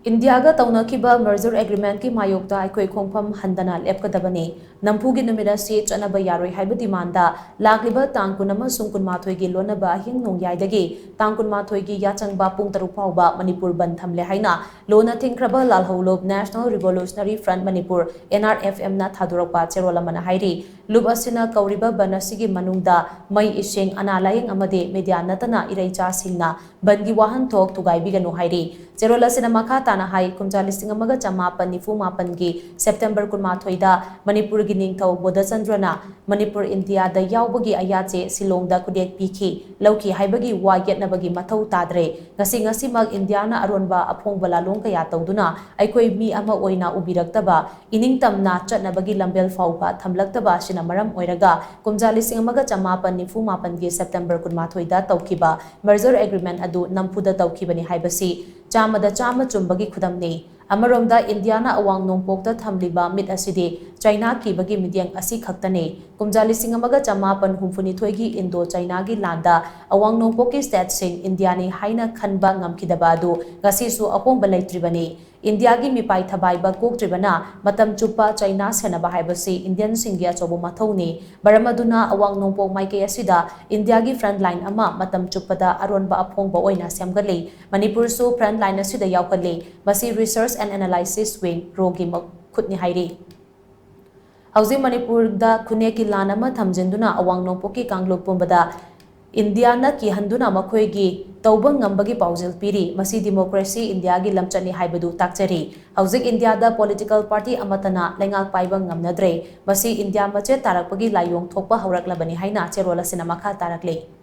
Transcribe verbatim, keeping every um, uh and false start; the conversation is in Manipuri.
ꯏꯟꯗꯤꯌꯥꯒ ꯇꯧꯅꯈꯤꯕ merger agreementꯀꯤ ꯃꯥꯌꯣꯛꯇ ꯑꯩꯈꯣꯏ ꯈꯣꯡꯐꯝ ꯍꯟꯗꯅ ꯂꯦꯞꯀꯗꯕꯅꯤ꯫ ꯅꯝꯐꯨꯒꯤ ꯅꯨꯃꯤꯠ ꯑꯁꯤ ꯆꯠꯅꯕ ꯌꯥꯔꯣꯏ ꯍꯥꯏꯕ demandꯗ ꯂꯥꯛꯂꯤꯕ ꯇꯥꯡ ꯀꯨꯟ ꯑꯃꯁꯨꯡ ꯀꯨꯟꯃꯥꯊꯣꯏꯒꯤ ꯂꯣꯟꯅꯕ ꯑꯍꯤꯡ ꯅꯣꯡꯌꯥꯏꯗꯒꯤ ꯇꯥꯡ ꯀꯨꯟꯃꯥꯊꯣꯏꯒꯤ ꯌꯥꯆꯪꯕ ꯄꯨꯡ ꯇꯔꯨꯛ ꯐꯥꯎꯕ ꯃꯅꯤꯄꯨꯔ ꯕꯟꯗ ꯊꯝꯂꯦ ꯍꯥꯏꯅ ꯂꯣꯟꯅ ꯊꯤꯡꯈ꯭ꯔꯕ ꯂꯥꯜꯍꯧꯂꯨꯞ National Revolutionary Front ꯃꯅꯤꯄꯨꯔ, NRFMꯅ ꯊꯥꯗꯣꯔꯛꯄ ꯆꯦꯔꯣꯜ ꯑꯃꯅ ꯍꯥꯏꯔꯤ꯫ ꯂꯨꯞ ꯑꯁꯤꯅ ꯀꯧꯔꯤꯕ ꯕꯟꯗ ꯑꯁꯤꯒꯤ ꯃꯅꯨꯡꯗ ꯃꯩ, ꯏꯁꯤꯡ, ꯑꯅꯥ ꯂꯥꯌꯦꯡ ꯑꯃꯗꯤ media ꯅꯠꯇꯅ ꯏꯔꯩꯆꯥꯁꯤꯡꯅ ꯕꯟꯗꯒꯤ ꯋꯥꯍꯟꯊꯣꯛ ꯊꯨꯒꯥꯏꯕꯤꯒꯅꯨ ꯍꯥꯏꯔꯤ꯫ ꯆꯦꯔꯣꯜ ꯑꯁꯤꯅ ꯃꯈꯥ ꯇꯥꯅ ꯍꯥꯏ, ꯀꯨꯝꯖꯥ ꯂꯤꯁꯤꯡ ꯑꯃꯒ ꯆꯃꯥꯄꯟ ꯅꯤꯐꯨ ꯃꯥꯄꯟꯒꯤ September ꯀꯨꯟꯃꯥꯊꯣꯏꯗ ꯃꯅꯤꯄꯨꯔꯒꯤ ꯅꯤꯡꯊꯧ ꯕꯣꯙꯆꯟꯗ꯭ꯔꯅ ꯃꯅꯤꯄꯨꯔ ꯏꯟꯗꯤꯌꯥꯗ ꯌꯥꯎꯕꯒꯤ ꯑꯌꯥꯆꯦ ꯁꯤꯂꯣꯡꯗ ꯈꯨꯗꯦꯛ ꯄꯤꯈꯤ, ꯂꯧꯈꯤ ꯍꯥꯏꯕꯒꯤ ꯋꯥ ꯌꯦꯠꯅꯕꯒꯤ ꯃꯊꯧ ꯇꯥꯗ꯭ꯔꯦ꯫ ꯉꯁꯤ ꯉꯁꯤꯃꯛ ꯏꯟꯗꯤꯌꯥꯅ ꯑꯔꯣꯟꯕ ꯑꯐꯣꯡꯕ ꯂꯥꯂꯣꯡ ꯀꯌꯥ ꯇꯧꯗꯨꯅ ꯑꯩꯈꯣꯏ ꯃꯤ ꯑꯃ ꯑꯣꯏꯅ ꯎꯕꯤꯔꯛꯇꯕ, ꯏꯅꯤꯡꯇꯝꯅ ꯆꯠꯅꯕꯒꯤ ꯂꯝꯕꯦꯜ ꯐꯥꯎꯕ ꯊꯝꯂꯛꯇꯕ ꯑꯁꯤꯅ ꯃꯔꯝ ꯑꯣꯏꯔꯒ ꯀꯨꯝꯖꯥ ꯂꯤꯁꯤꯡ ꯑꯃꯒ ꯆꯃꯥꯄꯟ ꯅꯤꯐꯨ ꯃꯥꯄꯟꯒꯤ September ꯀꯨꯟꯃꯥꯊꯣꯏꯗ ꯇꯧꯈꯤꯕ merger agreement ꯑꯗꯨ ꯅꯝꯐꯨꯗ ꯇꯧꯈꯤꯕꯅꯤ ꯍꯥꯏꯕꯁꯤ ꯆꯥꯃꯗ ꯆꯥꯃ ꯆꯨꯝꯕꯒꯤ ꯈꯨꯗꯝꯅꯤ꯫ ꯑꯃꯔꯣꯝꯗ ꯏꯟꯗꯤꯌꯥꯅ ꯑꯋꯥꯡ ꯅꯣꯡꯄꯣꯛꯇ ꯊꯝꯂꯤꯕ ꯃꯤꯠ ꯑꯁꯤꯗꯤ ꯆꯥꯏꯅꯥ ꯀꯤꯕꯒꯤ ꯃꯤꯠꯌꯦꯡ ꯑꯁꯤ ꯈꯛꯇꯅꯤ꯫ ꯀꯨꯝꯖꯥ ꯂꯤꯁꯤꯡ ꯑꯃꯒ ꯆꯃꯥꯄꯟ ꯍꯨꯝꯐꯨꯅꯤꯊꯣꯏꯒꯤ Indo Chinaꯒꯤ ꯂꯥꯟꯗ ꯑꯋꯥꯡ ꯅꯣꯡꯄꯣꯛꯀꯤ stateꯁꯤꯡ ꯏꯟꯗꯤꯌꯥꯅꯤ ꯍꯥꯏꯅ ꯈꯟꯕ ꯉꯝꯈꯤꯗꯕ ꯑꯗꯨ ꯉꯁꯤꯁꯨ ꯑꯍꯣꯡꯕ ꯂꯩꯇ꯭ꯔꯤꯕꯅꯤ꯫ ꯏꯟꯗꯤꯌꯥꯒꯤ ꯃꯤꯄꯥꯏ ꯊꯕꯥꯏꯕ ꯀꯣꯛꯇ꯭ꯔꯤꯕꯅ ꯃꯇꯝ ꯆꯨꯞꯄ ꯆꯥꯏꯅꯥ ꯁꯦꯟꯅꯕ ꯍꯥꯏꯕꯁꯤ ꯏꯟꯗꯤꯌꯟꯁꯤꯡꯒꯤ ꯑꯆꯧꯕ ꯃꯊꯧꯅꯤ꯫ ꯃꯔꯝ ꯑꯗꯨꯅ ꯑꯋꯥꯡ ꯅꯣꯡꯄꯣꯛ ꯃꯥꯏꯀꯩ ꯑꯁꯤꯗ ꯏꯟꯗꯤꯌꯥꯒꯤ front line ꯑꯃ ꯃꯇꯝ ꯆꯨꯞꯄꯗ ꯑꯔꯣꯟꯕ ꯑꯐꯣꯡꯕ ꯑꯣꯏꯅ ꯁꯦꯝꯒꯠꯂꯤ꯫ ꯃꯅꯤꯄꯨꯔꯁꯨ front line ꯑꯁꯤꯗ ꯌꯥꯎꯍꯜꯂꯤ꯫ ꯃꯁꯤ Research and Analysis Wing, RAWꯒꯤ ꯃꯈꯨꯠꯅꯤ ꯍꯥꯏꯔꯤ꯫ ꯍꯧꯖꯤꯛ ꯃꯅꯤꯄꯨꯔꯗ ꯈꯨꯟꯅꯦꯛꯀꯤ ꯂꯥꯟ ꯑꯃ ꯊꯝꯖꯤꯟꯗꯨꯅ ꯑꯋꯥꯡ ꯅꯣꯡꯄꯣꯛꯀꯤ ꯀꯥꯡꯂꯨꯞ ꯄꯨꯝꯕꯗ ꯏꯟꯗꯤꯌꯥꯅ ꯀꯤꯍꯟꯗꯨꯅ ꯃꯈꯣꯏꯒꯤ ꯇꯧꯕ ꯉꯝꯕꯒꯤ ꯄꯥꯎꯖꯦꯜ ꯄꯤꯔꯤ꯫ ꯃꯁꯤ democracy ꯏꯟꯗꯤꯌꯥꯒꯤ ꯂꯝꯆꯠꯅꯤ ꯍꯥꯏꯕꯗꯨ ꯇꯥꯛꯆꯔꯤ꯫ ꯍꯧꯖꯤꯛ ꯏꯟꯗꯤꯌꯥꯗ political party ꯑꯃꯠꯇꯅ ꯂꯩꯉꯥꯛ ꯄꯥꯏꯕ ꯉꯝꯅꯗ꯭ꯔꯦ꯫ ꯃꯁꯤ ꯏꯟꯗꯤꯌꯥ ꯃꯆꯦꯠ ꯇꯥꯔꯛꯄꯒꯤ ꯂꯥꯏꯑꯣꯡ ꯊꯣꯛꯄ ꯍꯧꯔꯛꯂꯕꯅꯤ ꯍꯥꯏꯅ ꯆꯦꯔꯣꯜ ꯑꯁꯤꯅ ꯃꯈꯥ ꯇꯥꯔꯛꯂꯤ꯫